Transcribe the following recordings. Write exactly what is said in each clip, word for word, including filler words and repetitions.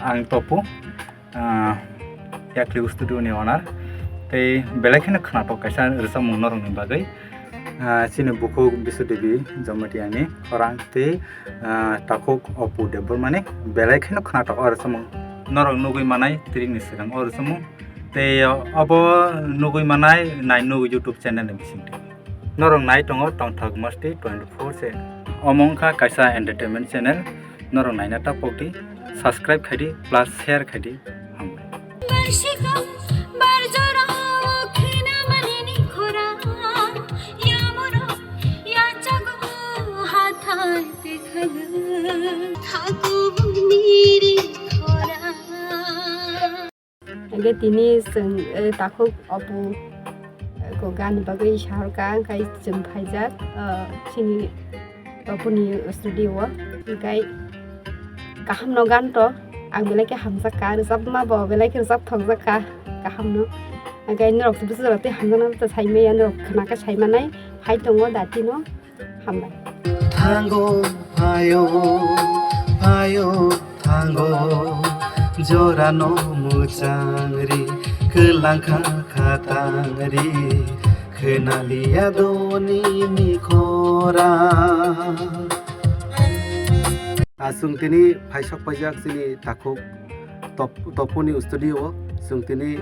Ang Topu, ah, Yakli Studio ni owner. Tei belai kheno khwnatok kaisa rwchapmung norokni bagwi. Ah, chini bukhuk Bisu Devi Jamatia ni khorang tei, ah, takhuk Apu Debbarma ni belai kheno khwnatok o rwchapmung norok nugwi manai tiringni swkang o rwchapmung. Tei obo nugwi manai nai nugwi YouTube channel ni bisingtwi. Norok nai tongo Tongthok Masti twenty-four se. Omo wngkha kaisa entertainment channel. Norok naina ta pokdi, subscribe khaidi, plus share khaidi. Hambai. Barshika barjora o khina manini khora, yamoro yachago hathai tekhaga, thaku buniri khora. Hingke tini chwng, eh, takhuk Apu, eh, ko gan bagwi sahorka, hingke chwng phaijak, eh, chini Apu ni studio o. Hingke kaham no gan to, ang belai khe hamjak ka, rwchapma bo belai khe rwchap thokjak ka, kaham no. Hingke norok bwswk rok tei hamjaknai to sai maya, norok khna khe sai manai, phai tongo dati no. Hambai. Thango phaio, phaio thango, jorano mwchangri, kwlangkha khatangri, khwnaliya doni ni khora. Aswng tini phaisok paijak chini takhuk Top-, Topuni studio o. Chwng tini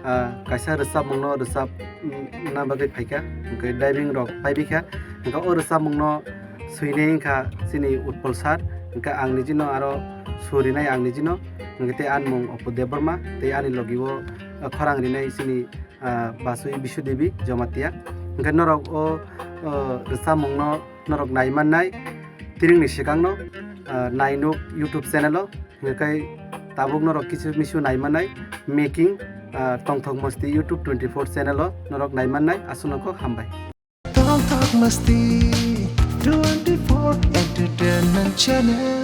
ah, kaisa rwchapmungno rwchap, mm, na bagwi phaikha, hwnkhe diving rok paibikha, hwnkhe o rwchapmungno swinai wngkha chini Utpal sir, hwnkhe ang nijino aro surinai ang nijino, hwnkhe tei ani mung Apu Debbarma, tei ani logi o, ah, khorang rinai chini, ah, Basui Bisu Devi Jamatia. Hwnkhe norok o, o rwchapmungno norok nai mannai, tiringni swkangno, ah, nainuk YouTube channel o, hwnkhe tabuk norok kisu misu nai mannai, making, ah, Tongthok Masti YouTube twenty-four channel o norok nai mannai, aswkno kok hambai. Tongthok Masti twenty-four Entertainment Channel.